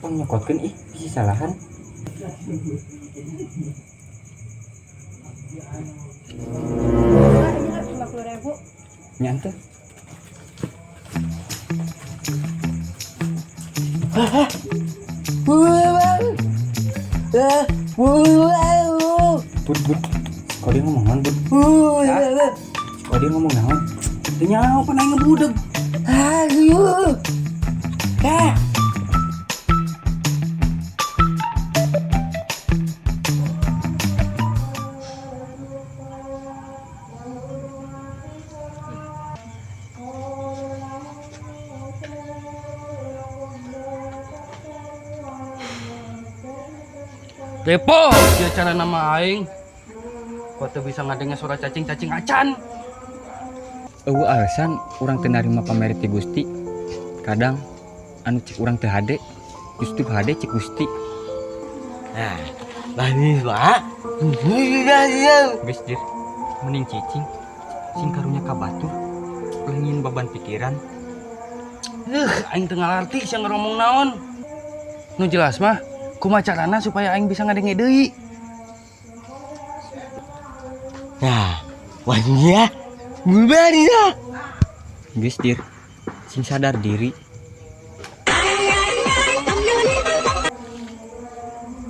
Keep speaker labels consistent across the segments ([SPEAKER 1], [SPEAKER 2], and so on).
[SPEAKER 1] Pang nyokotkeun ih bisi salahan.
[SPEAKER 2] Enggak, ini 50.000.
[SPEAKER 1] Nya teh. Bud, bud. Kau dia ngomong naon, bud? Hah? Kau dia ngomong naon?
[SPEAKER 3] Teu nyaho pan aing ngebudeg. Depo, dia cara nama aing. Kau tuh bisa ngadengar suara cacing-cacing acan.
[SPEAKER 1] Eueuh alasan urang teu narima pamere ti Gusti. Kadang anu cek urang teu hade, justru hade cek Gusti.
[SPEAKER 4] Nah, manis pak.
[SPEAKER 1] Geus dir, mending cicing. Sing karunya ka batur, leungin beban pikiran.
[SPEAKER 3] Aing teu ngalarti sia ngomong naon. Nu jelas mah, kumaha carana supaya aing bisa ngadenge deui.
[SPEAKER 4] Nah, wanginya ya.
[SPEAKER 1] Geus dir, sing sadar diri.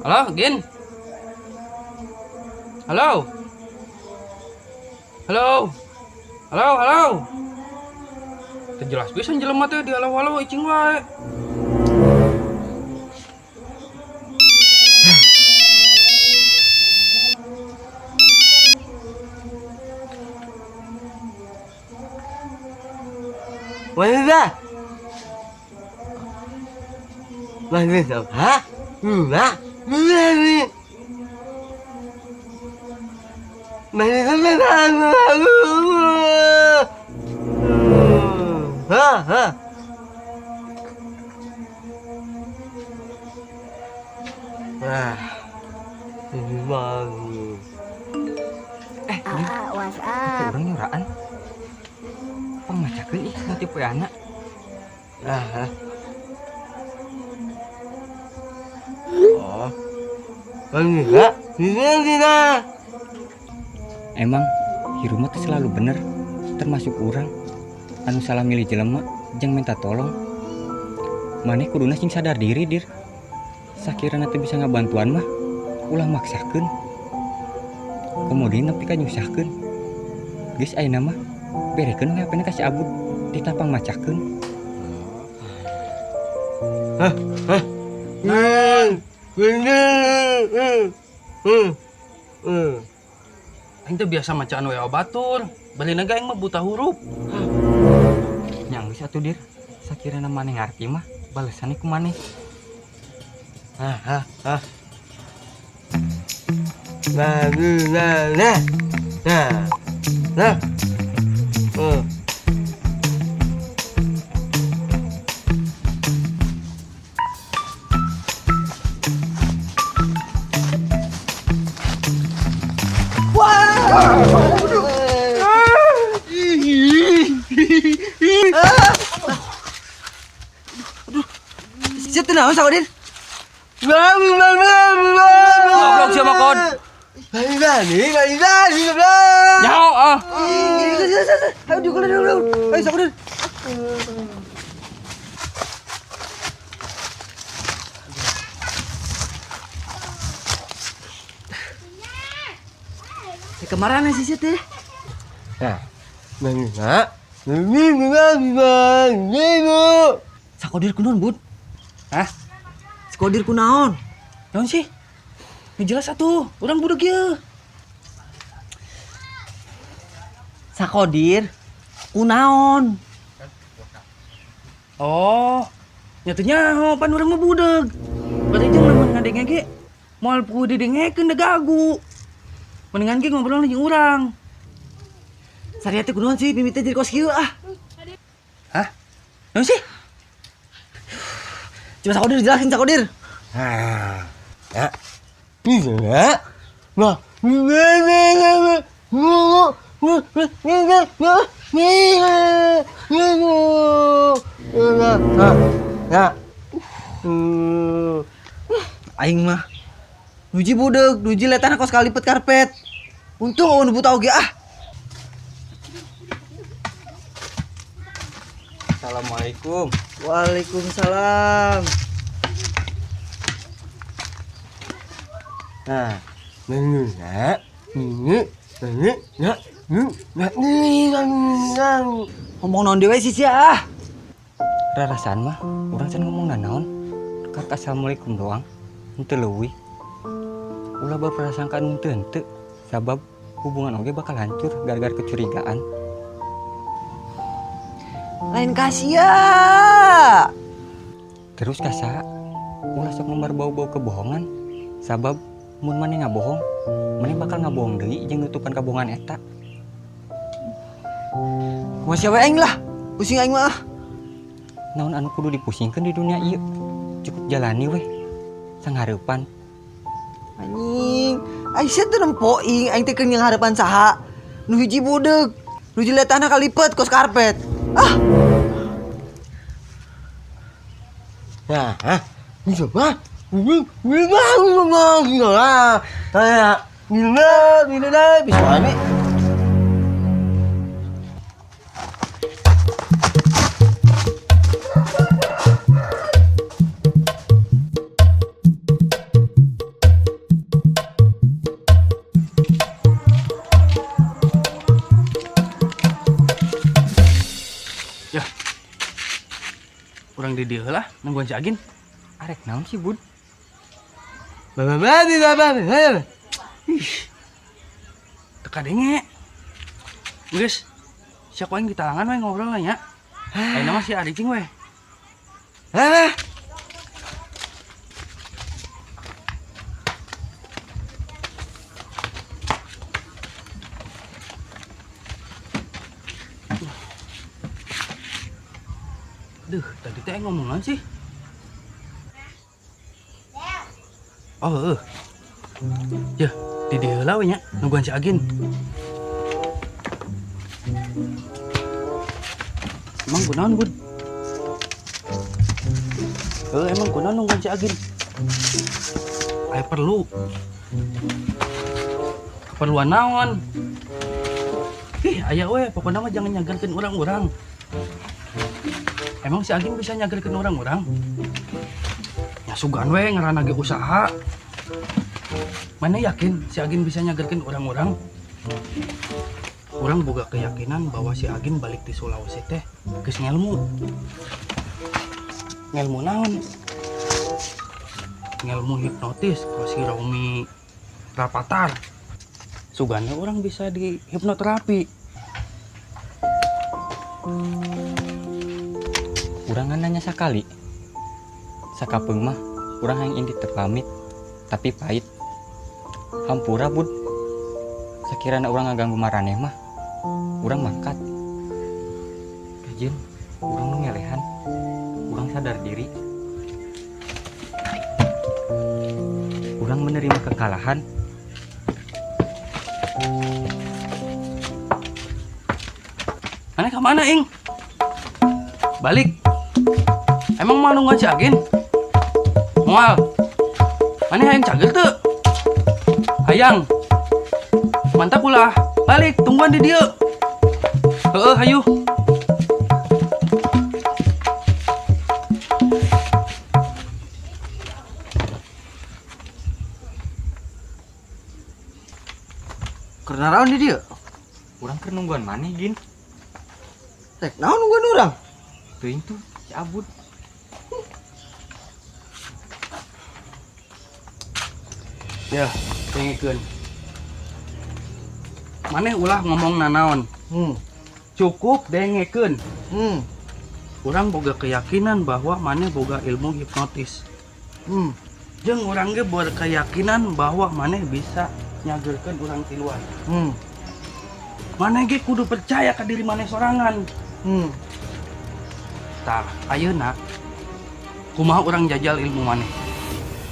[SPEAKER 3] Halo, Gin. Halo. Halo. Halo, halo. Teu jelas pisan jelema teh di halo-halo icing wae.
[SPEAKER 4] Wanita. Wanita, ha? Enggak.
[SPEAKER 1] Eh,
[SPEAKER 2] Ah, WhatsApp.
[SPEAKER 1] urang nyoraan. Pang macakeun ih nanti poe anak.
[SPEAKER 4] Oh. Enggak. Tidak.
[SPEAKER 1] Emang hirup mah teu selalu bener, termasuk urang. Anu salah milih jelema jeung minta tolong. Maneh kuduna sing sadar diri dir. Sakirana teu bisa ngabantuan mah ulah maksakeun. Kemudian nepi ka nyusahkeun. Geus ayeuna mah berekeun we HP-na ka si Abud ditapang macakeun.
[SPEAKER 4] Hah? Hah?
[SPEAKER 3] Aing teh biasa macaan WA batur. Balina ge aing mah buta huruf.
[SPEAKER 1] Nya geus atuh dir. Sakirana maneh ngarti mah balesanna ku maneh.
[SPEAKER 4] Hah, hah, hah. Nah, nah, nah, nah, nah. Siapa naon Sakodin?
[SPEAKER 3] Goblok sia mah kod. Nyaho ah.
[SPEAKER 4] Ayo diukur dulu. Ayo Sakodin.
[SPEAKER 5] Kemana sih teh?
[SPEAKER 4] Nah,
[SPEAKER 5] Sakodir kunaon, Bud?
[SPEAKER 3] Hah?
[SPEAKER 5] Sakodir kunaon?
[SPEAKER 3] Naon sih? Nu jelas atuh, urang budeg ieu.
[SPEAKER 5] Sakodir kunaon?
[SPEAKER 3] Oh, nya teu nyaho pan urang mah budeg. Berarti jeung lamun ngadenge ge moal kudu didengekeun da gagu. Mendingan ge ngobrol jeung urang.
[SPEAKER 5] Saria teh kunaon sih mimiti jadi kos kieu ah.
[SPEAKER 3] Hah? Naon sih?
[SPEAKER 5] Coba Sakodir jelasin Sakodir.
[SPEAKER 4] Ah. Ya. Bisa. Nah. Ya. Aing mah nuji budeug, nuji letahna kos kalipet karpet. Untung eueuh nu buta oge ah.
[SPEAKER 1] Assalamualaikum.
[SPEAKER 4] Waalaikumsalam.
[SPEAKER 6] Nah, na, ni, ni, na, ni, na, ni, na, na.
[SPEAKER 4] Ngomong naon deui sih sia ah.
[SPEAKER 1] Rarasaan mah urang can ngomong nanaon. Kak assalamualaikum doang. Henteu leuwih. Ulah berprasangka nu henteu henteu. Sabab hubungan oge bakal hancur gara-gara kecurigaan.
[SPEAKER 4] Lain ka sia.
[SPEAKER 1] Terus ka saha? Ulah sok ngumbar bau-bau kebohongan. Sabab mun maneh ngabohong, maneh bakal ngabohong deui jeung nutupan kabohongan eta.
[SPEAKER 4] Kumaha sia we aing lah. Pusing aing mah ah.
[SPEAKER 1] Naon anu kudu dipusingkeun di dunia ieu? Cukup jalani weh. Sanghareupan.
[SPEAKER 4] Anjing, aing sia teu nempo ing, aing teh keur nyanghareupan saha? Nu hiji budeug, nu hiji letahna kalipet kos karpet. Ah.
[SPEAKER 6] Nah, ah, ini coba. Ini, ini, ini, ini, ini, ini, ini, ini, bisa ini.
[SPEAKER 3] Ya. Urang di dieu lah nungguan si Agin.
[SPEAKER 1] Arek naon sih, Bud?
[SPEAKER 3] Ih. Teka denge. Geus. Sia ku aing ditalangan we ngobrol lah nya. Ayeuna mah si Ari cing we.
[SPEAKER 6] Hah?
[SPEAKER 3] Duh, tadi teh ngomong naon sih? Oh, heuh. Yeuh, di dieu heula we nya, nungguan si Agin. Emang kunaon, Bud? Heuh, emang kunaon nungguan si Agin? Aya perlu. Keperluan naon? Ih, aya we, pokoknya mah jangan nyagerkeun urang-urang. Emang si Agin bisa nyagerkeun urang-urang? Ya sugan we ngaranna ge usaha. Mana yakin si Agin bisa nyagerkeun urang-urang? Urang boga keyakinan bahwa si Agin balik di Sulawesi teh geus ngelmu. Ngelmu naon? Ngelmu hipnotis ku si Romi Rapatar. Sugana urang bisa di hipnoterapi.
[SPEAKER 1] Urang ngan nanya sakali. Sakapeung mah urang hayang indit teu pamit, tapi pahit. Hampura, Bud. Sakirana urang ngaganggu maraneh mah, urang mangkat. Kajeun, urang nu ngelehan. Urang sadar diri. Urang menerima kekalahan.
[SPEAKER 3] Maneh ka mana, Ing? Balik. Emang mau nungguan si Agin? Moal. Maneh hayang cageur teu? Hayang. Mantap ulah. Balik, tungguan di dieu. Heeh, hayu.
[SPEAKER 4] Keur naraon di dieu?
[SPEAKER 1] Urang keur nungguan maneh, Gin.
[SPEAKER 4] Rek naon nungguan urang?
[SPEAKER 1] Teuing tuh si Abud.
[SPEAKER 3] Ya, dengekeun. Maneh ulah ngomong nanaon. Cukup dengekeun. Urang boga keyakinan bahwa maneh boga ilmu hipnotis. Jeung urang ge berkeyakinan bahwa maneh bisa nyagerkeun urang tiluan. Maneh ge kudu percaya ka diri maneh sorangan. Tah, ayeuna kumaha urang jajal ilmu maneh?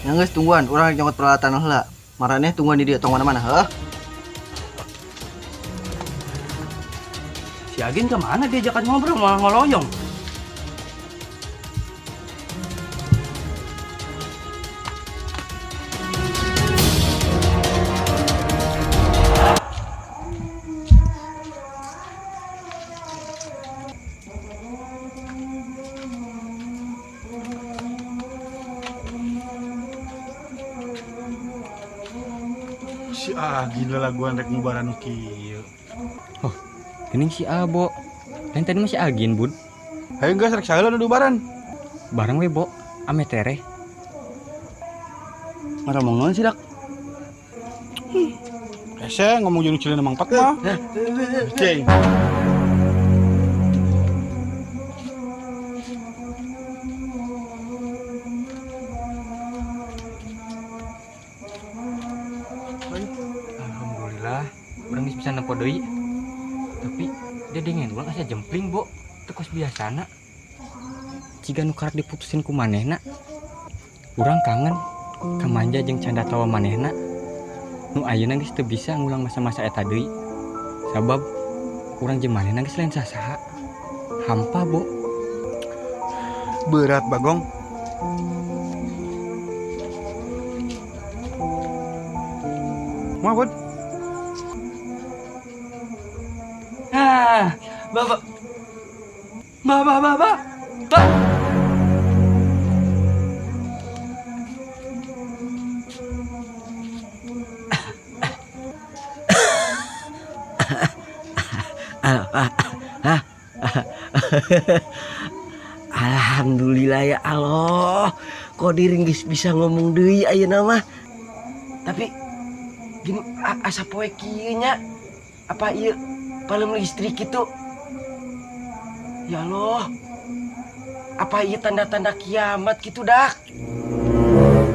[SPEAKER 4] Ya geus tungguan, urang nyokot peralatan heula. Maraneh tungguan di dieu tong mana-mana, heuh.
[SPEAKER 3] Si Agin kemana diajakan ngobrol malah ngoloyong.
[SPEAKER 7] Si Agi lalaguan rek ngubaran kieu.
[SPEAKER 1] Oh, geuning si Abo. Lain tadi mah si Agin, Bud.
[SPEAKER 7] Hayu geus rek saheula nu diubaran.
[SPEAKER 1] Bareng we, Bo. Ame tereh.
[SPEAKER 3] Ngaromong naon sih, Dak?
[SPEAKER 7] Hese ngomong jeung cilina Mang Pat mah. Ceng.
[SPEAKER 1] Alhamdulillah, urang geus bisa nempo deui. Tapi dia dengen urang asa jempling, Bo. Teu kos biasana. Ciga nu karak diputusin ku manehna. Urang kangen ka manja jeung canda tawa manehna. Nu ayeuna geus teu bisa ngulang masa-masa eta deui. Sabab urang jeung manehna geus lain sasaha. Hampa, Bo.
[SPEAKER 7] Berat, Bagong. Mau, Bud?
[SPEAKER 3] Ah, bapak. Bapak, bapak. Pak.
[SPEAKER 6] Alhamdulillah ya Allah, Kodir geus bisa ngomong deui ayeuna mah. Tapi gini asa poe kieu nya. Apa ieu palem listrik itu? Ya Allah. Apa ieu tanda-tanda kiamat gitu dak?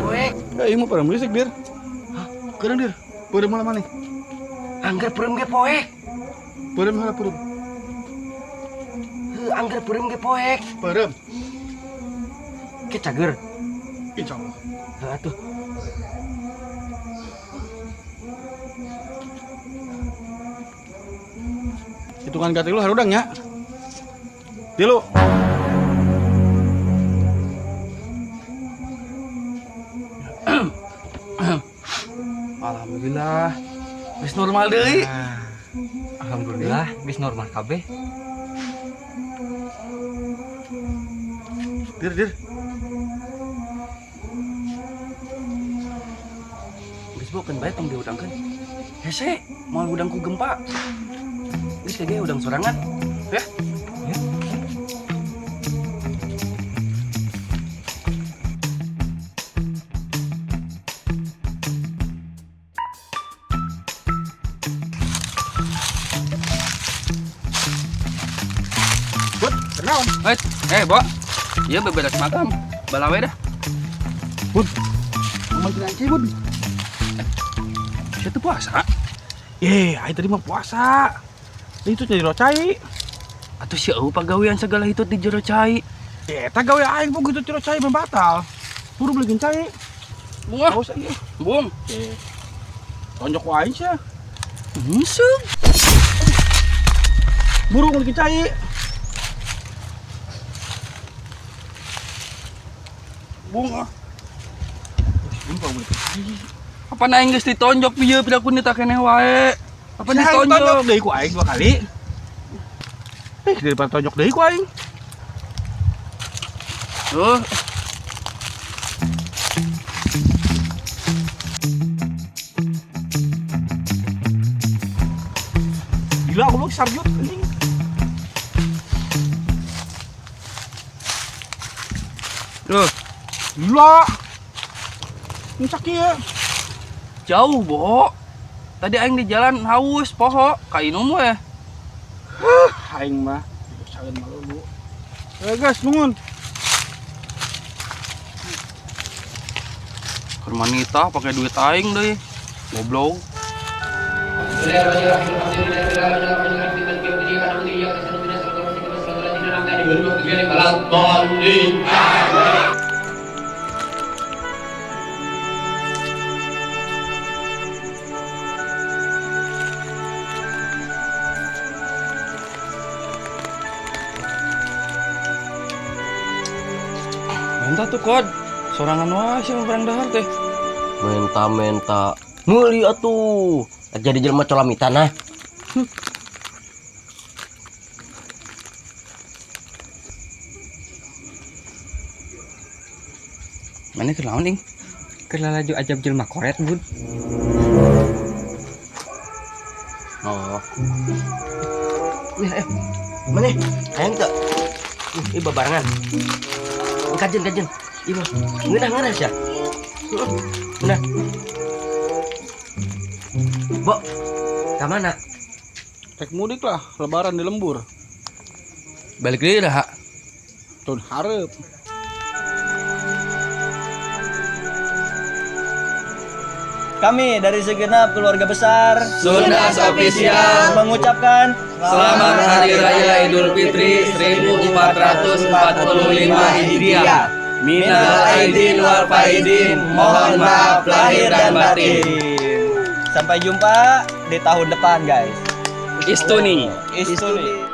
[SPEAKER 6] Poe.
[SPEAKER 7] Eh, ieu mah palem listrik, Dir.
[SPEAKER 6] Hah?
[SPEAKER 7] Keurang, Dir. Peureum heula maneh.
[SPEAKER 6] Angger peureum ge poek.
[SPEAKER 7] Peureum heula peureum.
[SPEAKER 6] Heuh, angger peureum ge poek.
[SPEAKER 7] Peureum.
[SPEAKER 6] Ke cager.
[SPEAKER 7] Insyaallah.
[SPEAKER 6] Heuh atuh.
[SPEAKER 7] Hitungan ka tilu harudang nya. Tilu.
[SPEAKER 3] Alhamdulillah. Geus normal deui.
[SPEAKER 1] Alhamdulillah, geus normal kabeh.
[SPEAKER 7] Dir, Dir.
[SPEAKER 3] Geus bokeun bae tong dihudangkeun. Hese, moal hudang ku gempa. Geus kage hudang sorangan. Ya.
[SPEAKER 1] Ya.
[SPEAKER 7] Bud, kenaon?
[SPEAKER 3] Bo. Ieu beberes makam. Balawe dah.
[SPEAKER 7] Bud. Ngomong cenah cai, Bud.
[SPEAKER 3] Sia teu puasa?
[SPEAKER 7] Aing tadi mah puasa. Itu jadi cai.
[SPEAKER 3] Atuh sia eueuh pagawean segala hitut di jero cai.
[SPEAKER 7] Eta gawe aing pun gitu jero cai batal. Buru beliin cai.
[SPEAKER 3] Bunga.
[SPEAKER 7] Awas ieu.
[SPEAKER 3] Bung.
[SPEAKER 7] Tonjok ku aing sia.
[SPEAKER 3] Heuseum.
[SPEAKER 7] Buru beliin cai. Bunga. Bung beli cai.
[SPEAKER 3] Apa aing geus ditonjok pieu piraku nita keneh wae. Apa
[SPEAKER 7] Sia,
[SPEAKER 3] ditonjok?
[SPEAKER 7] tonjok deui ku aing 2 kali. Daripada tonjok deui ku aing.
[SPEAKER 3] Tuh.
[SPEAKER 7] Gila, goblok sarjut anjing.
[SPEAKER 3] Tuh.
[SPEAKER 7] Gila. Ini sakit ya.
[SPEAKER 3] Jauh, Bo. Tadi aing di jalan haus, poho, ka inum we.
[SPEAKER 7] Huh, aing mah bosan malu, Bu. Guys, nungun.
[SPEAKER 3] Keur manita pakai duit aing deui. Goblok. Menta tuh kod, sorangan wae sih barang dahar teh.
[SPEAKER 6] Menta-menta, meuli atuh. Jadi jelema colamitan ah.
[SPEAKER 3] Mana keur naon, Ing?
[SPEAKER 1] Keur lalajo ajab jelema koret, Bud.
[SPEAKER 6] Oh. Nih, ayo. Mana? Hayang teu? Ih, babarengan. Kajen, kajen. Ieu mah. Ngeunah, ngeunah sia. Heeh. Ngeunah. Bo, ka mana?
[SPEAKER 7] Rek mudik lah, lebaran di lembur.
[SPEAKER 3] Balik deui dah.
[SPEAKER 7] Tahun hareup.
[SPEAKER 8] Kami dari segenap keluarga besar
[SPEAKER 3] Sundas Official
[SPEAKER 8] mengucapkan
[SPEAKER 3] Selamat Hari Raya Idul Fitri 1445 Hijriah. Minal aidin wal faidin, mohon maaf lahir dan batin.
[SPEAKER 8] Sampai jumpa di tahun depan, guys.
[SPEAKER 3] Istuni.
[SPEAKER 8] Istuni.